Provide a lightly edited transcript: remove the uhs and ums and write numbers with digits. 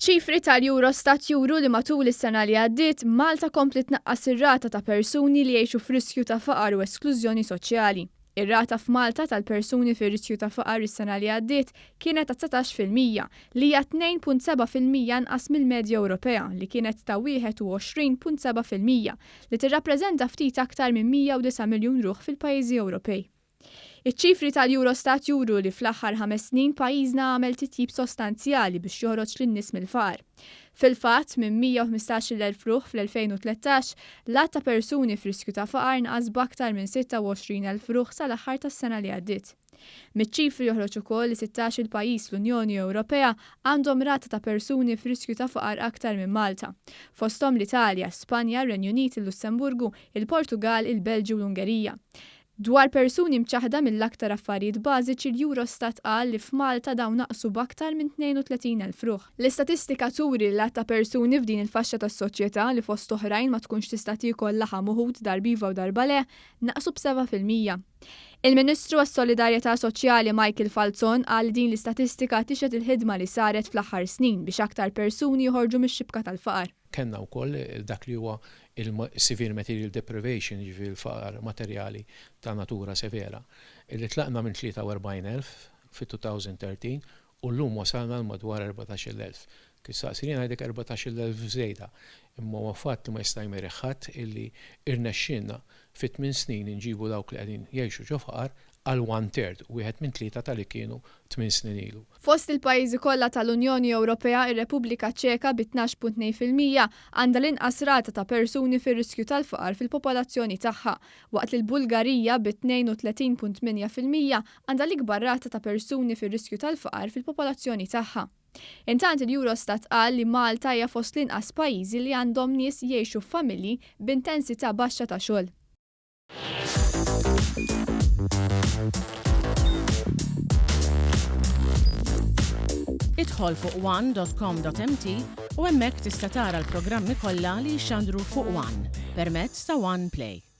Ċifri tal-Eurostat juru li matul is-sena li għaddiet, Malta kompliet tnaqqas ir-rata ta' persuni li jgħixu f'riskju ta' faqar u esklużjoni soċjali. Ir-rata f'Malta tal-persuni fir-riskju ta' faqar is-sena li għaddiet kienet ta' 19%, li hija 2.7% anqas mill-medja Ewropea li kienet ta' 21.7%, li tirrappreżenta ftit aktar minn 109 miljun ruħ fil-pajjiżi Ewropej. Iċ-ċifri tal-Eurostat juru li fl-aħħar ħames snin pajjiżna għamel titjib sostanzjali biex joħroġ lin-nies mill-faqar. Fil-fatt, minn 115,000 ruħ fl-2013, l-għadd ta' persuni f'riskju ta' faqar naqas b'aktar minn 26,000 ruħ sal-aħħar tas-sena li għaddiet. Miċ-ċifri joħroġ ukoll li sittax-il pajjiż fl-Unjoni Ewropea għandhom rata ta' persuni f'riskju ta' faqar aktar minn Malta. Fosthom l-Italja, Spanja, ir-Renju Unit, il-Lussemburgu, il-Portugall, il-Belġju u l-Ungerija. Dwar persuni mċaħħda mill-aktar affarijiet bażiċi l-Eurostat qal li f'Malta dawn naqsu b'aktar minn 32,000 ruħ. L-istatistika turi li l-għadd ta' persuni f'din il-faxxa tas-soċjetà li fost oħrajn ma tkunx tista' tiekol laħam u ħut darb'iva u darba le, naqsu b'7%. Il-Ministru għas-Solidarjetà Soċjali Michael Falzon qal li din l-istatistika tixhed il-ħidma li saret fl-aħħar snin biex aktar persuni joħorġu mix-xibka tal-faqar. Kellna wkoll dak li huwa il-severe material deprivation, jiġifieri l-faqar materjali ta' natura severa, li tlaqna minn 43,000 fit-2013 u llum wasalna għal madwar 14,000. Kif saqsini ngħidlek 14,000 żejda, imma huwa fatt li ma jista' jmerih ħadd illi rnexxielna fi tmien snin inġibu dawk li qegħdin jgħixu ġo faqar għal one third, wieħed minn tlieta ta' li kienu tmien snin ilu. Fost il-pajjiżi kollha tal-Unjoni Ewropea, ir-Repubblika Ċeka bi 12.2% għandha l-inqas rata ta' persuni fir-riskju tal-faqar fil-popolazzjoni tagħha, waqt li l-Bulgarija bi 32.8% għandha l-ikbar rata ta' persuni fir-riskju tal-faqar fil-popolazzjoni tagħha. Intant il-Eurostat qal li Malta hija fost l-inqas pajjiżi li għandhom nies jgħixu f'familji b'intensità baxxa ta' xogħol. Idħol fuq one.com.mt u hemmhekk tista' tara l-programmi kollha li jixxandru fuq One permezz ta' One Play.